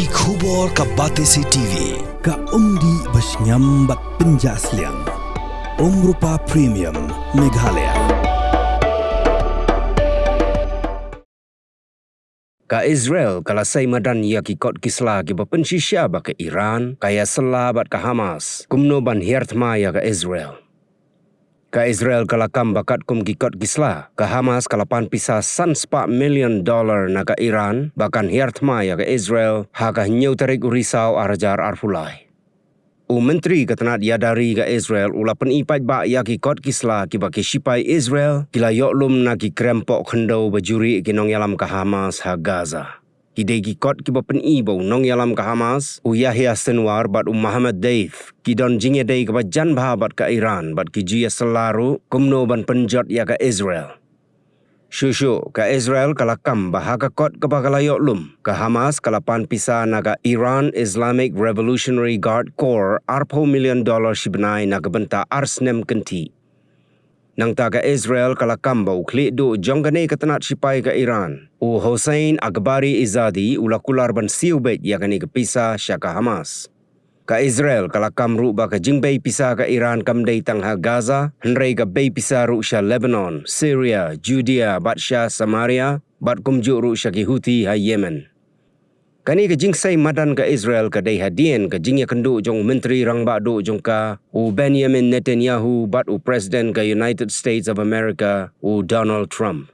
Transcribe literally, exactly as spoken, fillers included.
Ki khubor ka Batesi T V, ka umdih ba shngiam bad pynjah sliang. Umrupa Premium, Meghalaya. Ka Israel ka la sei madan ïa ki kot ki sla kiba pynshisha ba ka Iran ka ïasylla bad ka Hamas kumno ban hiar thma ïa ka Israel. Ka Israel ka la kam ba katkum ki kot ki sla, ka Hamas ka la pan pisa san spah million dollar na ka Iran ba kan hiar thma ïa ka Israel ha ka hynñiew tarik u Risaw ar hajar arphew lai. U Myntri ka tnat ïada ri ka Israel u la pyni paidbah ïa ki kot ki sla kiba ki shipai Israel ki la ïoh lum na ki krem poh khyndew ba juri ki nongïalam ka Hamas ha Gaza. Ki dei ki kot kiba pyni ba u nongïalam ka Hamas, u Yahya Sinwar bad u Mohammad Deif, ki don jingïadei kaba jan bha bad ka Iran bad ki ju ïasylla ruh kumno ban pynjot ïa ka Israel. Shuh shuh, ka Israel ka la kam ba ha ka kot kaba ka la ïoh lum, ka Hamas ka la pan pisa na ka Iran Islamic Revolutionary Guard Corps arphew million dollar shi bnai na ka bynta ar snem kynthih. Nangta ka Israel ka la kam ba u khlieh duh jong kane ka tnat shipai ka Iran, u Hossein Akbari Izadi, u la kular ban siew beit ïa kane ka pisa sha ka Hamas. Ka Israel ka la kam ruh ba ka jingbei pisa ka Iran kam dei tang ha Gaza, hynrei ka bei pisa ruh sha Lebanon, Syria, Judea bad sha Samaria, bad kumjuh ruh sha ki Houthi ha Yemen. Kane ka jingsei madan ka Israel ka dei hadien ka jingïakynduh jong u Myntri Rangbah Duh jong ka, u Benjamin Netanyahu, bad u President ka United States of America, u Donald Trump.